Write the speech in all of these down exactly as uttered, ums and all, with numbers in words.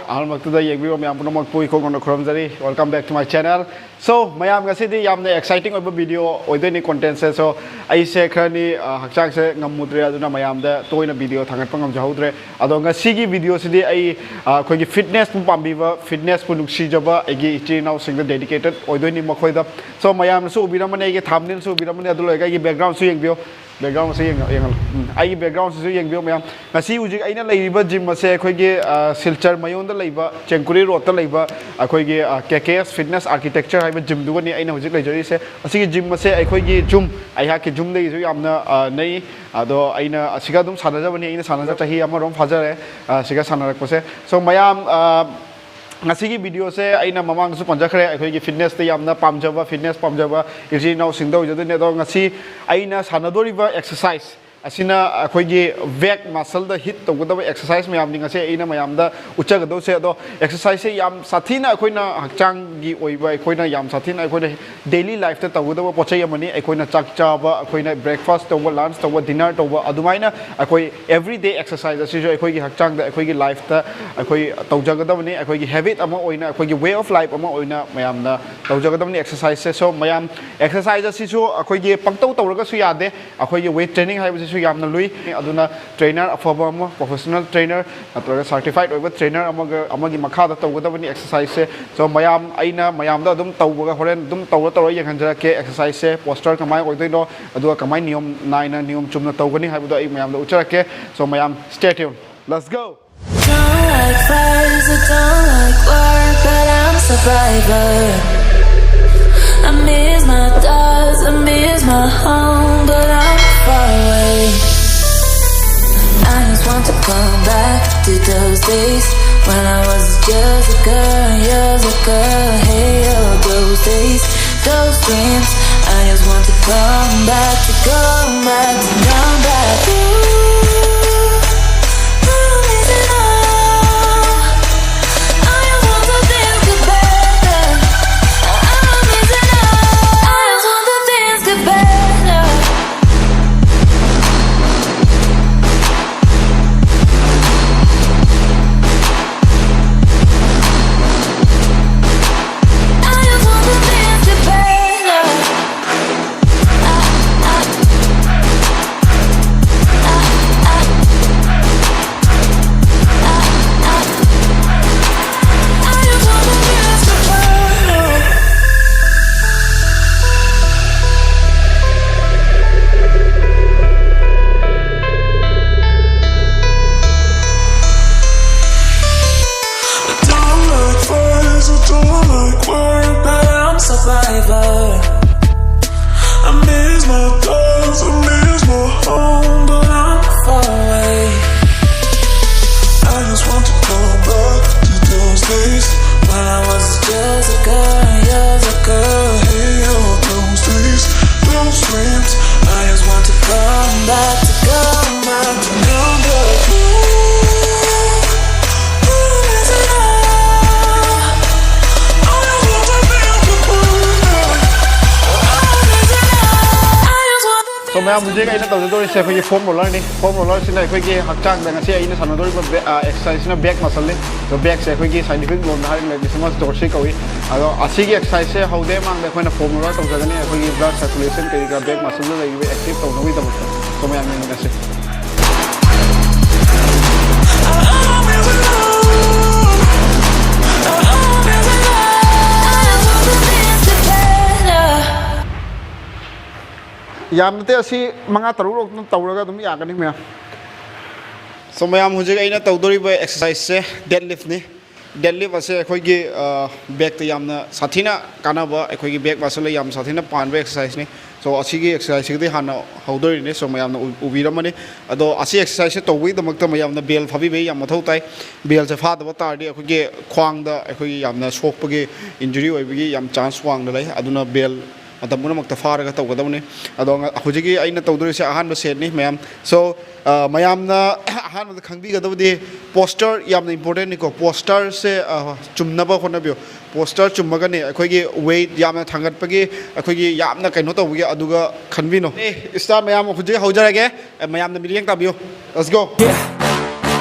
ꯑꯍꯥꯟꯕꯃꯛꯇꯗ ꯌꯦꯡꯕꯤꯕ ꯃꯌꯥꯝ ꯄꯨꯝꯅꯃꯛꯄꯨ ꯏꯈꯣꯡ ꯈꯣꯡꯅ ꯈꯨꯔꯨꯝꯖꯔꯤ꯫ Welcome back to my channel. So, ꯃꯌꯥꯝ, ꯉꯁꯤꯗꯤ ꯌꯥꯝꯅ exciting ꯑꯣꯏꯕ video ꯑꯣꯏꯗꯣꯏꯅꯤ content ꯁꯦ꯫ So, ꯑꯩꯁꯦ ꯈꯔꯅꯤ, ꯑ, ꯍꯛꯆꯥꯡꯁꯦ ꯉꯝꯃꯨꯗ꯭ꯔꯦ, ꯑꯗꯨꯅ ꯃꯌꯥꯝꯗ ꯇꯣꯏꯅ video ꯊꯥꯡꯒꯠꯄ ꯉꯝꯖꯍꯧꯗ꯭ꯔꯦ꯫ ꯑꯗꯣ ꯉꯁꯤꯒꯤ video ꯁꯤꯗꯤ ꯑꯩ, ꯑ, ꯑꯩꯈꯣꯏꯒꯤ fitness ꯄꯨ ꯄꯥꯝꯕꯤꯕ, fitness ꯄꯨ ꯅꯨꯡꯁꯤꯖꯕ ꯑꯩꯒꯤ ꯏꯆꯤꯟ ꯏꯅꯥꯎꯁꯤꯡꯗ dedicated ꯑꯣꯏꯗꯣꯏꯅꯤ ꯃꯈꯣꯏꯗ꯫ So, ꯃꯌꯥꯝꯅꯁꯨ ꯎꯕꯤꯔꯝꯃꯅꯤ, ꯑꯩꯒꯤ thumbnail ꯁꯨ ꯎꯕꯤꯔꯝꯃꯅꯤ, ꯑꯗꯨ ꯂꯣꯏꯔꯒ ꯑꯩꯒꯤ background ꯁꯨ ꯌꯦꯡꯕꯤꯌꯨ꯫ Background ꯑꯁꯤ ꯌꯦꯡꯉ-, ꯌꯦꯡꯍꯜꯂꯨ꯫ ꯎꯝ, ꯑꯩꯒꯤ background ꯁꯤꯁꯨ ꯌꯦꯡꯕꯤꯌꯨ ꯃꯌꯥꯝ꯫ ꯉꯁꯤ ꯍꯧꯖꯤꯛ ꯑꯩꯅ ꯂꯩꯔꯤꯕ gym ꯑꯁꯦ ꯑꯩꯈꯣꯏꯒꯤ, ꯑ, ꯁꯤꯜꯆꯔ ꯃꯌꯣꯟꯗ ꯂꯩꯕ, ꯆꯦꯡꯀꯨꯔꯤ road ꯇ ꯂꯩꯕ ꯑꯩꯈꯣꯏꯒꯤ, ꯑ, K K S Fitness Architecture ꯍꯥꯏꯕ gym ꯗꯨꯒꯅꯤ ꯑꯩꯅ ꯍꯧꯖꯤꯛ ꯂꯩꯖꯔꯤꯁꯦ꯫ ꯑꯁꯤꯒꯤ gym ꯑꯁꯦ ꯑꯩꯈꯣꯏꯒꯤ ꯌꯨꯝ, ꯑꯩꯍꯥꯛꯀꯤ ꯌꯨꯝꯗꯒꯤꯁꯨ ꯌꯥꯝꯅ, ꯑ, ꯅꯛꯏ꯫ ꯑꯗꯣ ꯑꯩꯅ ꯑꯁꯤꯒ ꯑꯗꯨꯝ ꯁꯥꯟꯅꯖꯕꯅꯤ, ꯑꯩꯅ ꯁꯥꯟꯅꯖ ꯆꯍꯤ ꯑꯃꯔꯣꯝ ꯐꯥꯖꯔꯦ, ꯑ, ꯑꯁꯤꯒ ꯁꯥꯟꯅꯔꯛꯄꯁꯦ꯫ So ꯃꯌꯥꯝ, ꯑ, ꯉꯁꯤꯒꯤ video ꯁꯦ ꯑꯩꯅ ꯃꯃꯥꯡꯗꯁꯨ ꯄꯟꯖꯈ꯭ꯔꯦ, ꯑꯩꯈꯣꯏꯒꯤ fitness ꯇ ꯌꯥꯝꯅ ꯄꯥꯝꯖꯕ, fitness ꯄꯥꯝꯖꯕ ꯏꯆꯤꯟ ꯏꯅꯥꯎꯁꯤꯡꯗ ꯑꯣꯏꯖꯗꯣꯏꯅꯦ꯫ ꯑꯗꯣ ꯉꯁꯤ ꯑꯩꯅ ꯁꯥꯟꯅꯗꯣꯔꯤꯕ exercise ꯑꯁꯤꯅ ꯑꯩꯈꯣꯏꯒꯤ back muscle ꯗ hit ꯇꯧꯒꯗꯕ exercise ꯃꯌꯥꯝꯅꯤ ꯉꯁꯤ ꯑꯩꯅ ꯃꯌꯥꯝꯗ ꯎꯠꯆꯒꯗꯧꯁꯦ꯫ ꯑꯗꯣ exercise ꯁꯦ ꯌꯥꯝ ꯁꯥꯊꯤꯅ ꯑꯩꯈꯣꯏꯅ ꯍꯛꯆꯥꯡꯒꯤ ꯑꯣꯏꯕ, ꯑꯩꯈꯣꯏꯅ ꯌꯥꯝ ꯁꯥꯊꯤꯅ ꯑꯩꯈꯣꯏꯅ daily life ꯇ ꯇꯧꯒꯗꯕ ꯄꯣꯠ ꯆꯩ ꯑꯃꯅꯤ꯫ ꯑꯩꯈꯣꯏꯅ ꯆꯥꯛ ꯆꯥꯕ, ꯑꯩꯈꯣꯏꯅ breakfast ꯇꯧꯕ, lunch ꯇꯧꯕ, dinner ꯇꯧꯕ, ꯑꯗꯨꯃꯥꯏꯅ ꯑꯩꯈꯣꯏ everyday exercise ꯑꯁꯤꯁꯨ ꯑꯩꯈꯣꯏꯒꯤ ꯍꯛꯆꯥꯡꯗ, ꯑꯩꯈꯣꯏꯒꯤ life ꯇ ꯑꯩꯈꯣꯏ ꯇꯧꯖꯒꯗꯕꯅꯤ꯫ ꯑꯩꯈꯣꯏꯒꯤ habit ꯑꯃ ꯑꯣꯏꯅ, ꯑꯩꯈꯣꯏꯒꯤ way of life ꯑꯃ ꯑꯣꯏꯅ ꯃꯌꯥꯝꯅ ꯇꯧꯖꯒꯗꯕꯅꯤ exercise ꯁꯦ꯫ So ꯃꯌꯥꯝ, exercise ꯑꯁꯤꯁꯨ ꯑꯩꯈꯣꯏꯒꯤ ꯄꯪꯇꯧ ꯇꯧꯔꯒꯁꯨ ꯌꯥꯗꯦ꯫ ꯑꯩꯈꯣꯏꯒꯤ weight training ꯍꯥꯏꯕꯁꯤꯁꯨ ꯌꯥꯝꯅ ꯂꯨꯏ꯫ ꯑꯗꯨꯅ trainer ꯑꯐꯕ ꯑꯃ, professional trainer ꯅꯠꯇ꯭ꯔꯒ certified ꯑꯣꯏꯕ trainer ꯑꯃꯒ, ꯑꯃꯒꯤ ꯃꯈꯥꯗ ꯇꯧꯒꯗꯕꯅꯤ exercise ꯁꯦ꯫ So ꯃꯌꯥꯝ, ꯑꯩꯅ ꯃꯌꯥꯝꯗ ꯑꯗꯨꯝ ꯇꯧꯕꯒ ꯍꯣꯔꯦꯟ ꯑꯗꯨꯝ ꯇꯧꯔ ꯇꯧꯔ ꯌꯦꯡꯍꯟꯖꯔꯛꯀꯦ exercise ꯁꯦ, posture ꯀꯃꯥꯏꯅ ꯑꯣꯏꯗꯣꯏꯅꯣ, ꯑꯗꯨꯒ ꯀꯃꯥꯏꯅ ꯅꯤꯌꯣꯝ ꯅꯥꯏꯅ, ꯅꯤꯌꯣꯝ ꯆꯨꯝꯅ ꯇꯧꯒꯅꯤ ꯍꯥꯏꯕꯗꯣ ꯑꯩ ꯃꯌꯥꯝꯗ ꯎꯠꯆꯔꯛꯀꯦ꯫ So ꯃꯌꯥꯝ, stay tuned. Let's go! Don't like fires, I don't like work, but I'm a survivor. I miss my thoughts, I miss my home, but I'm far away. I just want to come back to those days when I was just a girl, just a girl. Hey, oh, those days, those dreams. I just want to come back, to come back, to come back. Ooh, I'm missing all. I just want the things get better. I'm missing all. I just want the things get better. ꯃꯌꯥꯝ, ꯍꯧꯖꯤꯛ ꯑꯩꯅ ꯇꯧꯖꯗꯧꯔꯤꯁꯦ ꯑꯩꯈꯣꯏꯒꯤ form ꯔꯣꯂꯔꯅꯤ꯫ Form ꯔꯣꯂꯔꯁꯤꯅ ꯑꯩꯈꯣꯏꯒꯤ ꯍꯛꯆꯥꯡꯗ ꯉꯁꯤ ꯑꯩꯅ ꯁꯥꯟꯅꯗꯧꯔꯤꯕ ꯑꯦꯛꯁꯔꯁꯥꯏꯁꯁꯤꯅ bag ꯃꯁꯜꯅꯤ꯫ ꯑꯗꯣ ꯕꯦꯛꯁꯦ ꯑꯩꯈꯣꯏꯒꯤ ꯁꯥꯏꯟꯇꯤꯐꯤꯛ ꯂꯣꯟꯗ ꯍꯥꯏꯔꯒꯅ ꯂꯦꯇꯤꯁꯤꯃꯁ ꯗꯣꯔꯁꯤ ꯀꯧꯏ꯫ ꯑꯗꯣ ꯑꯁꯤꯒꯤ ꯑꯦꯛꯁꯔꯁꯥꯏꯁꯁꯦ ꯍꯧꯗꯦ ꯃꯥꯡꯗ ꯑꯩꯈꯣꯏꯅ ꯐꯣꯝ ꯔꯣꯂꯔ ꯇꯧꯖꯒꯅꯤ꯫ ꯑꯩꯈꯣꯏꯒꯤ ꯕ꯭ꯂꯗ ꯁꯔꯀꯨꯂꯦꯁꯟ ꯀꯔꯤ ꯀꯔꯥ ꯕꯦꯛ ꯃꯁꯜꯗ ꯂꯩꯔꯤꯕ ꯑꯦꯛꯇꯤꯚ ꯇꯧꯅꯕꯒꯤꯗꯃꯛꯇ꯫ ꯁꯣ ꯃꯌꯥꯝ ꯌꯦꯡꯃꯤꯟꯅꯁꯤ꯫ ꯌꯥꯝ ꯅꯠꯇꯦ, ꯑꯁꯤ ꯃꯉꯥ ꯇꯔꯨꯛ ꯔꯣꯛ ꯇꯧꯔꯒ ꯑꯗꯨꯝ ꯌꯥꯒꯅꯤ ꯃꯌꯥꯝ꯫ ꯁꯣ ꯃꯌꯥꯝ, ꯍꯧꯖꯤꯛ ꯑꯩꯅ ꯇꯧꯗꯣꯔꯤꯕ ꯑꯦꯛꯁꯔꯁꯥꯏꯁꯁꯦ ꯗꯦꯗ ꯂꯤꯐꯅꯤ꯫ ꯗꯦꯗ ꯂꯤꯐ ꯑꯁꯦ ꯑꯩꯈꯣꯏꯒꯤ, ꯑ, ꯕꯦꯛꯇ ꯌꯥꯝꯅ ꯁꯥꯊꯤꯅ ꯀꯥꯟꯅꯕ, ꯑꯩꯈꯣꯏꯒꯤ ꯕꯦꯛ ꯃꯁꯜꯗ ꯌꯥꯝ ꯁꯥꯊꯤꯅ ꯄꯥꯟꯕ ꯑꯦꯛꯁꯔꯁꯥꯏꯁꯅꯤ꯫ ꯁꯣ ꯑꯁꯤꯒꯤ ꯑꯦꯛꯁꯔꯁꯥꯏꯁꯁꯤꯒꯗꯤ ꯍꯥꯟꯅ ꯍꯧꯗꯣꯔꯤꯅꯦ꯫ ꯁꯣ ꯃꯌꯥꯝꯅ ꯎ-, ꯎꯕꯤꯔꯝꯃꯅꯤ꯫ ꯑꯗꯣ ꯑꯁꯤ ꯑꯦꯛꯁꯔꯁꯥꯏꯁꯁꯦ ꯇꯧꯕꯒꯤꯗꯃꯛꯇ ꯃꯌꯥꯝꯅ ꯕꯦꯜ ꯐꯥꯕꯤꯕꯒꯤ ꯌꯥꯝ ꯃꯊꯧ ꯇꯥꯏ꯫ ꯕꯦꯜꯁꯦ ꯐꯥꯗꯕ ꯇꯥꯔꯗꯤ ꯑꯩꯈꯣꯏꯒꯤ ꯈ꯭ꯋꯥꯡꯗ ꯑꯩꯈꯣꯏꯒꯤ ꯌꯥꯝꯅ ꯁꯣꯛꯄꯒꯤ, ꯏꯟꯖꯨꯔꯤ ꯑꯣꯏꯕꯒꯤ ꯌꯥꯝ ꯆꯥꯟꯁ ꯋꯥꯡꯅ ꯂꯩ꯫ ꯑꯗꯨꯅ ꯕꯦꯜ ꯃꯇꯝ ꯄꯨꯝꯅꯃꯛꯇ ꯐꯥꯔꯒ ꯇꯧꯒꯗꯕꯅꯤ꯫ ꯑꯗꯣ ꯉ-, ꯍꯧꯖꯤꯛꯀꯤ ꯑꯩꯅ ꯇꯧꯗꯣꯔꯤꯁꯦ ꯑꯍꯥꯟꯕ ꯁꯦꯠꯅꯤ ꯃꯌꯥꯝ꯫ ꯁꯣ, ꯑ, ꯃꯌꯥꯝꯅ ꯑꯍꯥꯟꯕꯗ ꯈꯪꯕꯤꯒꯗꯕꯗꯤ ꯄꯣꯁꯇꯔ ꯌꯥꯝꯅ ꯏꯝꯄꯣꯔꯇꯦꯟꯅꯤꯀꯣ꯫ ꯄꯣꯁꯇꯔꯁꯦ, ꯑ, ꯆꯨꯝꯅꯕ ꯍꯣꯠꯅꯕꯤꯌꯨ꯫ ꯄꯣꯁꯇꯔ ꯆꯨꯝꯃꯒꯅꯤ ꯑꯩꯈꯣꯏꯒꯤ ꯋꯦꯠ ꯌꯥꯝꯅ ꯊꯥꯡꯒꯠꯄꯒꯤ, ꯑꯩꯈꯣꯏꯒꯤ ꯌꯥꯝꯅ ꯀꯩꯅꯣ ꯇꯧꯕꯒꯤ ꯑꯗꯨꯒ ꯈꯟꯕꯤꯅꯣ꯫ ꯑꯦ, ꯁ꯭ꯇꯥꯔ ꯃꯌꯥꯝ ꯍꯧꯖꯤꯛ ꯍꯧꯖꯔꯒꯦ꯫ ꯑꯦ, ꯃꯌꯥꯝꯅ ꯃꯤꯠꯌꯦꯡ ꯇꯥꯕꯤꯌꯨ꯫ Let's go. Yeah.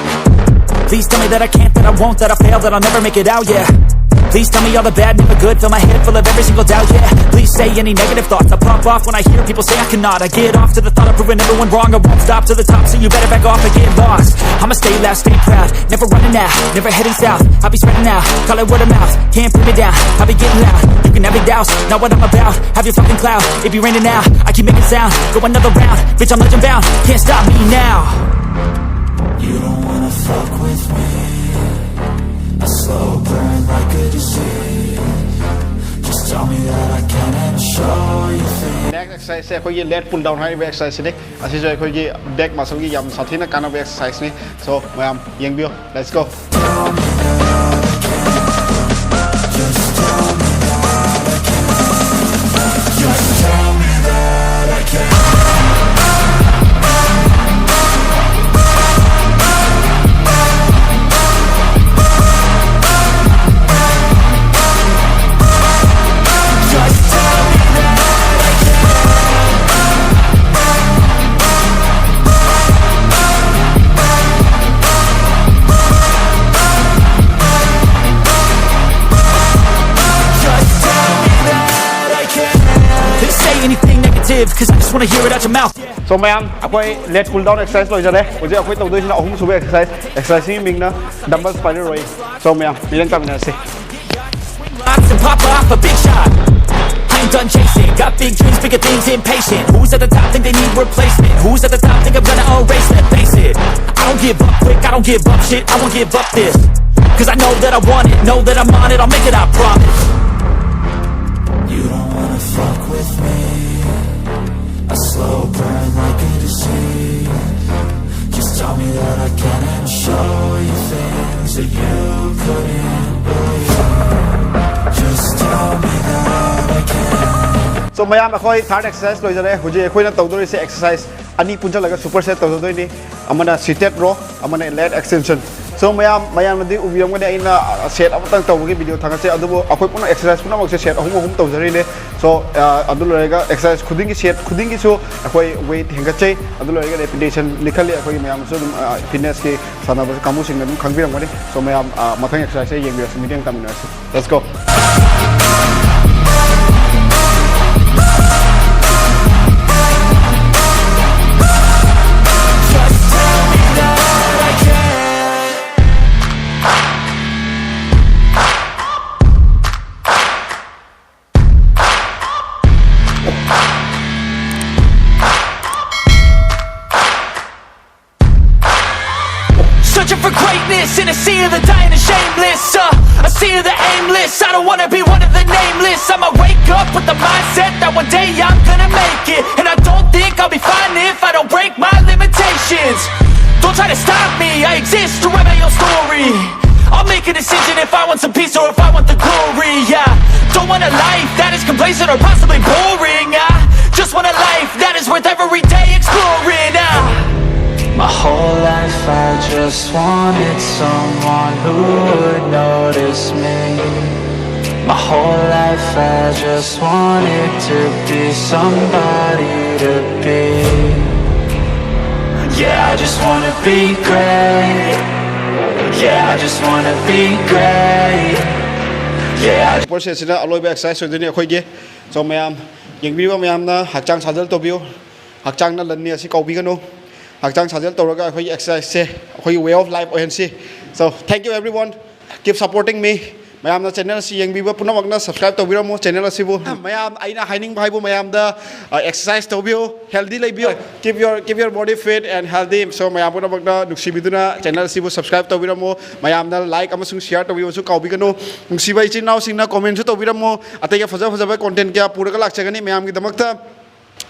Please tell me that I can't, that I won't, that I fail, that I'll never make it out, yeah. Please tell me all the bad, never good, fill my head full of every single doubt, yeah. Please say any negative thoughts, I pop off when I hear people say I cannot. I get off to the thought of proving everyone wrong, I won't stop to the top, so you better back off and get lost. I'ma stay loud, stay proud, never running out, never heading south. I'll be spreading out, call it word of mouth, can't put me down. I'll be getting loud, you can have it douse, not what I'm about. Have your fucking clout, it be raining now. I keep making sound, go another round, bitch, I'm legend bound, can't stop me now. You don't wanna fuck with me. A slow burn like a disease. Just tell me that I can and show you things. Next exercise ꯁꯦ ꯑꯩꯈꯣꯏꯒꯤ lat pull down ꯍꯥꯏꯔꯤꯕ ꯑꯦꯛꯁꯔꯁꯥꯏꯁꯁꯤꯅꯤ꯫ ꯑꯁꯤꯁꯨ ꯑꯩꯈꯣꯏꯒꯤ bag ꯃꯁꯜꯒꯤ ꯌꯥꯝ ꯁꯥꯊꯤꯅ ꯀꯥꯟꯅꯕ ꯑꯦꯛꯁꯔꯁꯥꯏꯁꯅꯤ꯫ ꯁꯣ ꯃꯌꯥꯝ ꯌꯦꯡꯕꯤꯌꯨ꯫ Let's go. Cause I just wanna hear it out your mouth. So ꯃꯌꯥꯝ, ꯑꯩꯈꯣꯏ lat pull down exercise ꯂꯣꯏꯖꯔꯦ꯫ ꯍꯧꯖꯤꯛ ꯑꯩꯈꯣꯏ ꯇꯧꯗꯣꯏꯁꯤꯅ ꯑꯍꯨꯝꯁꯨꯕ exercise꯫ Exerciseꯁꯤꯒꯤ ꯃꯤꯡꯅ dumbbell spiral row. So ꯃꯌꯥꯝ, ꯃꯤꯠꯌꯦꯡ ꯇꯥꯃꯤꯟꯅꯔꯁꯤ꯫ Rocks and pop off a big shot. I ain't done chasing. Got big dreams, bigger things, impatient. Who's at the top think they need replacement? Who's at the top think I'm gonna erase them? Face it, I don't give up quick, I don't give up shit, I won't give up this. Cause I know that I want it, know that I'm on it, I'll make it, I promise. You don't wanna fuck with me. A slow burn like a disease. Just tell me that I can and I'll show you things that you couldn't believe. Just tell me that I can. So ꯃꯌꯥꯝ, ꯑꯩꯈꯣꯏ third exercise ꯂꯣꯏꯖꯔꯦ꯫ ꯍꯧꯖꯤꯛ ꯑꯩꯈꯣꯏꯅ ꯇꯧꯗꯣꯔꯤꯁꯦ exercise ꯑꯅꯤ ꯄꯨꯟꯁꯤꯜꯂꯒ superset ꯇꯧꯖꯗꯣꯏꯅꯤ꯫ ꯑꯃꯅ seated row, ꯑꯃꯅ lat extension꯫ So ꯃꯌꯥꯝ, ꯃꯌꯥꯝꯅꯗꯤ ꯎꯕꯤꯔꯝꯒꯅꯤ, ꯑꯩꯅ set ꯑꯃꯇꯪ ꯇꯧꯕꯒꯤ video ꯊꯥꯒꯠꯆꯩ, ꯑꯗꯨꯕꯨ ꯑꯩꯈꯣꯏ ꯄꯨꯟꯅ exercise ꯄꯨꯝꯅꯃꯛꯁꯦ set ꯑꯍꯨꯝ ꯑꯍꯨꯝ ꯇꯧꯖꯔꯤꯅꯦ꯫ So ꯑꯗꯨ ꯂꯣꯏꯔꯒ exercise ꯈꯨꯗꯤꯡꯒꯤ, set ꯈꯨꯗꯤꯡꯒꯤꯁꯨ ꯑꯩꯈꯣꯏ weight ꯍꯦꯟꯒꯠꯆꯩ꯫ ꯑꯗꯨ ꯂꯣꯏꯔꯒ repetition ꯂꯤꯈꯠꯂꯤ꯫ ꯑꯩꯈꯣꯏꯒꯤ ꯃꯌꯥꯝꯁꯨ ꯑꯗꯨꯝ fitnessꯀꯤ ꯁꯥꯟꯅꯕ ꯀꯥꯡꯕꯨꯁꯤꯡꯅ ꯑꯗꯗꯨꯝ ꯈꯪꯕꯤꯔꯝꯒꯅꯤ꯫ So ꯃꯌꯥꯝ, ꯃꯊꯪ exerciseꯁꯦ ꯌꯦꯡꯕꯤꯔꯁꯤ, ꯃꯤꯠꯌꯦꯡ ꯇꯥꯃꯤꯟꯅꯔꯁꯤ꯫ Let's go. Searching for greatness in a sea of the dying and shameless. Uh, a sea of the aimless. I don't wanna be one of the nameless. I'ma wake up with the mindset that one day I'm gonna make it. And I don't think I'll be fine if I don't break my limitations. Don't try to stop me, I exist to write my own story. I'll make a decision if I want some peace or if I want the glory. Yeah, don't want a life that is complacent or possibly boring. I just want a life that is worth every day exploring. I, my whole life I just wanted someone who would notice me. My whole life I just wanted to be somebody to be. Yeah, I just wanna be great. Yeah, I just wanna be great. Yeah, I supersetꯁꯤꯅ ꯑꯂꯣꯏꯕ exercise ꯑꯣꯏꯗꯣꯏꯅꯤ ꯑꯩꯈꯣꯏꯒꯤ꯫ So ꯃꯌꯥꯝ, ꯌꯦꯡꯕꯤꯔꯤꯕ ꯃꯌꯥꯝꯅ ꯍꯛꯆꯥꯡ ꯁꯥꯖꯦꯜ ꯇꯧꯕꯤꯌꯨ꯫ ꯍꯛꯆꯥꯡꯅ ꯂꯟꯅꯤ ꯑꯁꯤ ꯀꯥꯎꯕꯤꯒꯅꯨ꯫ ꯍꯛꯆꯥꯡ ꯁꯥꯖꯦꯜ ꯇꯧꯔꯒ ꯑꯩꯈꯣꯏꯒꯤ exerciseꯁꯦ ꯑꯩꯈꯣꯏꯒꯤ way of life ꯑꯣꯏꯍꯟꯁꯤ꯫ So thank you everyone, keep supporting me. ꯃꯌꯥꯝꯅ channel ꯑꯁꯤ ꯌꯦꯡꯕꯤꯕ ꯄꯨꯝꯅꯃꯛꯅ subscribe ꯇꯧꯕꯤꯔꯝꯃꯨ channel ꯑꯁꯤꯕꯨ꯫ ꯃꯌꯥꯝ, ꯑꯩꯅ ꯍꯥꯏꯅꯤꯡꯕ ꯍꯥꯏꯕꯨ ꯃꯌꯥꯝꯗ exercise ꯇꯧꯕꯤꯌꯨ, healthy ꯂꯩꯕꯤꯌꯨ, keep your keep your body fit and healthy. So ꯃꯌꯥꯝ ꯄꯨꯝꯅꯃꯛꯅ ꯅꯨꯡꯁꯤꯕꯤꯗꯨꯅ channel ꯑꯁꯤꯕꯨ subscribe ꯇꯧꯕꯤꯔꯝꯃꯨ꯫ ꯃꯌꯥꯝꯅ like ꯑꯃꯁꯨꯡ share ꯇꯧꯕꯤꯕꯁꯨ ꯀꯥꯎꯕꯤꯒꯅꯨ꯫ ꯅꯨꯡꯁꯤꯕ ꯏꯆꯤꯟ ꯏꯅꯥꯎꯁꯤꯡꯅ commentꯁꯨ ꯇꯧꯕꯤꯔꯝꯃꯨ꯫ ꯑꯇꯩꯒ ꯐꯖ ꯐꯖꯕ content ꯀꯌꯥ ꯄꯨꯔꯒ ꯂꯥꯛꯆꯒꯅꯤ ꯃꯌꯥꯝꯒꯤꯗꯃꯛꯇ꯫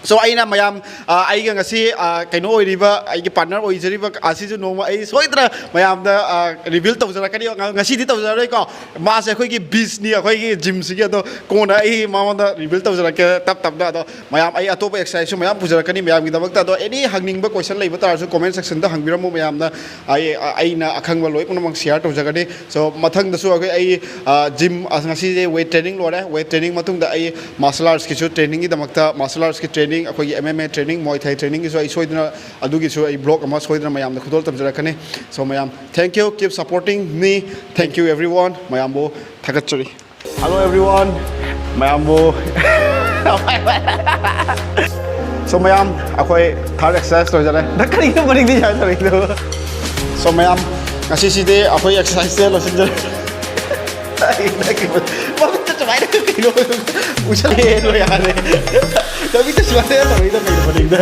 So ꯑꯩꯅ ꯃꯌꯥꯝ, ꯑ, ꯑꯩꯒ ꯉꯁꯤ, ꯑ, ꯀꯩꯅꯣ ꯑꯣꯏꯔꯤꯕ, ꯑꯩꯒꯤ partner ꯑꯣꯏꯖꯔꯤꯕ ꯑꯁꯤꯁꯨ ꯅꯣꯡꯃ ꯑꯩ ꯁꯣꯏꯗꯅ ꯃꯌꯥꯝꯗ, ꯑ, reveal ꯇꯧꯖꯔꯛꯀꯅꯤ꯫ ꯉ-, ꯉꯁꯤꯗꯤ ꯇꯧꯖꯔꯔꯣꯏꯀꯣ꯫ ꯃꯥꯁꯦ ꯑꯩꯈꯣꯏꯒꯤ beastꯅꯤ, ꯑꯩꯈꯣꯏꯒꯤ gymꯁꯤꯒꯤ꯫ ꯑꯗꯣ ꯀꯣꯟꯅ ꯑꯩ ꯃꯉꯣꯟꯗ reveal ꯇꯧꯖꯔꯛꯀꯦ ꯇꯞ ꯇꯞꯅ꯫ ꯑꯗꯣ ꯃꯌꯥꯝ, ꯑꯩ ꯑꯇꯣꯞꯄ exerciseꯁꯨ ꯃꯌꯥꯝ ꯄꯨꯖꯔꯛꯀꯅꯤ ꯃꯌꯥꯝꯒꯤꯗꯃꯛꯇ꯫ ꯑꯗꯣ any ꯍꯪꯅꯤꯡꯕ question ꯂꯩꯕ ꯇꯥꯔꯁꯨ comment sectionꯗ ꯍꯪꯕꯤꯔꯝꯃꯨ ꯃꯌꯥꯝꯅ꯫ ꯑꯩ, ꯑꯩꯅ ꯑꯈꯪꯕ ꯂꯣꯏ ꯄꯨꯝꯅꯃꯛ share ꯇꯧꯖꯒꯅꯤ꯫ So ꯃꯊꯪꯗꯁꯨ ꯑꯩꯈꯣꯏ, ꯑꯩ, ꯑ, gym, ꯑ, ꯉꯁꯤꯁꯦ weight training ꯂꯣꯏꯔꯦ꯫ Weight training ꯃꯇꯨꯡꯗ ꯑꯩ martial artsꯀꯤꯁꯨ trainingꯒꯤꯗꯃꯛꯇ, martial artsꯀꯤ training, ꯑꯩꯈꯣꯏꯒꯤ M M A training, Muay Thai trainingꯒꯤꯁꯨ ꯑꯩ ꯁꯣꯏꯗꯅ, ꯑꯗꯨꯒꯤꯁꯨ ꯑꯩ vlog ꯑꯃ ꯁꯣꯏꯗꯅ ꯃꯌꯥꯝꯗ ꯈꯨꯗꯣꯜ ꯇꯝꯖꯔꯛꯀꯅꯤ꯫ So ꯃꯌꯥꯝ, thank you, keep supporting me, thank you everyone, ꯃꯌꯥꯝꯕꯨ ꯊꯥꯒꯠꯆꯔꯤ꯫ Hello everyone, ꯃꯌꯥꯝꯕꯨ꯫ So ꯃꯌꯥꯝ, ꯑꯩꯈꯣꯏ third exercise ꯂꯣꯏꯖꯔꯦ꯫ ꯅꯪ ꯀꯔꯤꯒꯤꯅꯣ ꯃꯅꯤꯡꯗꯤ ꯁꯥꯏ ꯇꯧꯔꯤꯗꯣ? So ꯃꯌꯥꯝ, ꯉꯁꯤꯁꯤꯗꯤ ꯑꯩꯈꯣꯏ exerciseꯁꯦ ꯂꯣꯏꯁꯤꯟꯖꯔꯦ꯫ ꯃꯃꯤꯠꯇ ꯁꯨꯃꯥꯏꯅ ꯀꯩꯅꯣ ꯎꯏꯁꯜꯂꯛꯑꯦ ꯂꯣꯏ ꯌꯥꯔꯦ꯫ ꯃꯃꯤꯠꯇ ꯁꯨꯃꯥꯏꯅ ꯇꯧꯔꯤꯗꯣ ꯀꯩꯅꯣ ꯃꯅꯤꯡꯗ?